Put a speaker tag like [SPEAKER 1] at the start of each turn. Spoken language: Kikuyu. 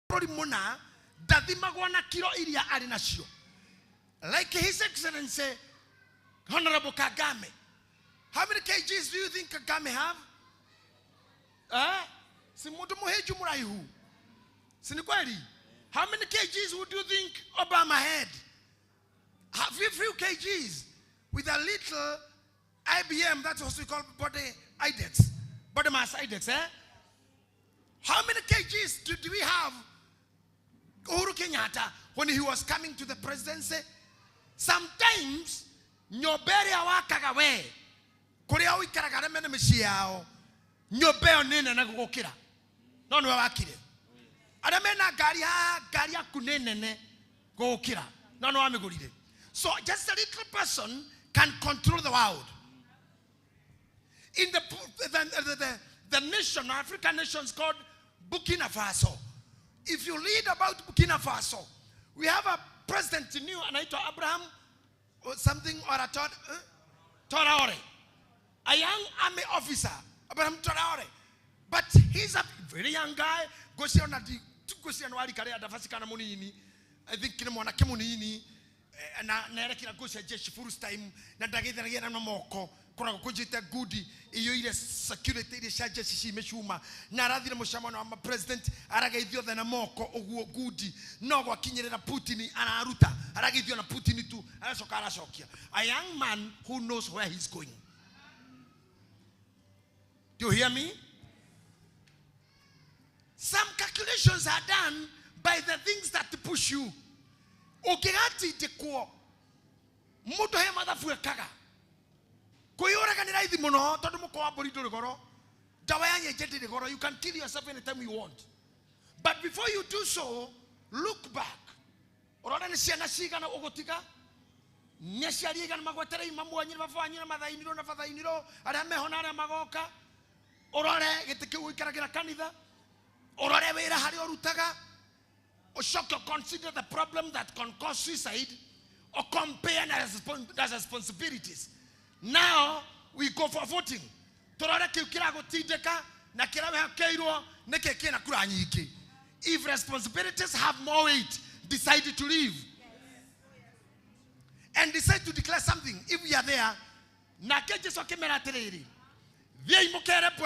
[SPEAKER 1] Bũrũri mũna ndathimagwo na kiro iria arĩ nacio, like His Excellency Honorable Kagame. How many kgs do you think Kagame have? Eh? Si mũndũ mũhĩnju mũraihu, si ni kweli? How many kgs would you think Obama had? A few kgs with a little IBM, that's what we call body index, body mass index, eh? How many kgs do we have Uhuru Kenyatta when he was coming to the presidency? Sometimes nyũmba ĩrĩa wakaga we kũrĩa ũikaraga arĩa mena mĩciĩ yao, nyũmba ĩyo nĩ nene gũgũkĩra no nĩwe wakire. Arĩa mena ngari haha, ngari yaku nĩ nene gũgũkĩra no nĩ wamĩgũrire. So just a little person can control the world. In the nation, African nations called Burkina Faso. If you read about Burkina Faso, we have a president new anaitwa Abraham or something or a Traore, a young army officer, Abraham Traore. But he's a very young guy. Gosia na di gosia na wali kare adafasi kana munini. I think ni mwanake munini na nerekira gosia jeshi full time na ndagithanagia na moko koragwo kũnjĩte ngudi iyũire security iria cia jeshi ci mĩcuma na arathire mũcemano wa president arageithio othe na moko ũguo ngudi no gwakinyĩrĩra Putin araruta arageithio na Putin tu aracoka aracokia. A young man who knows where he's going. Do you hear me? Some calculations are done by the things that push you. Ũngĩgatindĩkwo mũndũ he mathabu ekaga kwĩyũraga nĩ raithi mũno tondũ mũkwa wa mbũri ndũrĩ goro, ndawa ya nyenje ndĩrĩ goro. You can kill yourself anytime you want, but before you do so, look back ũrore nĩ ciana cigana ũgũtiga, nĩ aciari aigana magwetereire mamu wanyu na baba wanyu na mathainirwo na bathainirwo arĩa meho na arĩa magoka. Ũrore gĩtĩ kĩu ũikaragĩra kanitha, ũrore wĩra harĩa ũrutaga, ũcoke consider the problem that can cause suicide or compare na responsibilities. Now we go for voting. Tũrore kĩu kĩragũtindĩka na kĩrĩa wĩhokeirwo nĩkĩ kĩna kura nyingĩ. If responsibilities have more weight, decide to leave and decide to declare something. If we are there, nake Jesu akĩmera atĩrĩrĩ, thiĩi mũkere mbwe.